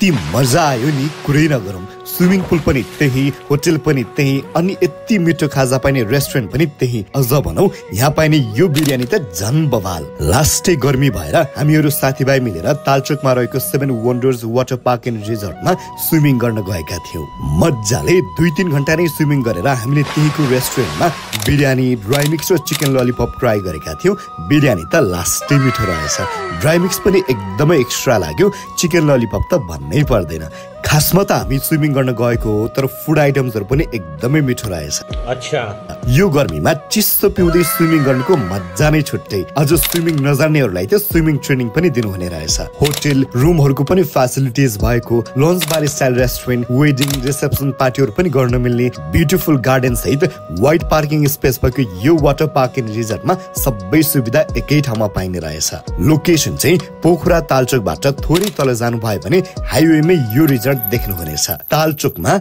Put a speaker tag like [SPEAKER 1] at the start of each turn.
[SPEAKER 1] यति मजा आयो नि कुरै नगरौँ। स्विमिङ पुल पनि त्यही, होटल पनि त्यही, अनि यति मिठो खाजा पाइने रेस्टुरेन्ट पनि त्यही। अझ भनौँ यहाँ पाइने यो बिरयानी त झन् बवाल। लास्टै गर्मी भएर हामीहरू साथीभाइ मिलेर तालचोकमा रहेको 7 वन्डर्स वाटर पार्क एन्ड रिजोर्टमा स्विमिङ गर्न गएका थियौँ। मजाले 2-3 घण्टा नै स्विमिङ गरेर हामीले त्यहीको रेस्टुरेन्टमा बिरयानी, ड्राई मिक्स र चिकन ललिपप ट्राई गरेका थियौँ। बिरयानी त लास्टै मिठो रहेछ। ड्राई मिक्स पनि एकदमै एक्स्ट्रा लाग्यो। चिकन ललिपप त भन्नै पर्दैन। खासमा त हामी स्विमिङ गर्न गएको हो, तर फुड आइटम्सहरू पनि एकदमै मिठो रहेछ।
[SPEAKER 2] अच्छा,
[SPEAKER 1] यो गर्मीमा चिसो पिउँदै स्विमिङ गर्नुको मजा नै छुट्टै। अझ स्विमिङ नजान्नेहरूलाई त स्विमिङ ट्रेनिङ पनि दिनुहुने रहेछ। होटल रुमहरूको पनि फेसिलिटिज भएको, लन्च बार स्टाइल रेस्टुरेन्ट, वेडिङ, रिसेप्सन पार्टीहरू पनि गर्न मिल्ने, ब्युटिफुल गार्डन सहित वाइड पार्किङ स्पेस भएको यो वाटर पार्क एन्ड रिजोर्टमा सबै सुविधा एकै ठाउँमा पाइने रहेछ। लोकेसन चाहिँ पोखरा तालचोकबाट थोरै तल जानु भयो भने हाइवेमै यो रिजोर्ट देख्नुहुनेछ। तालचोकमा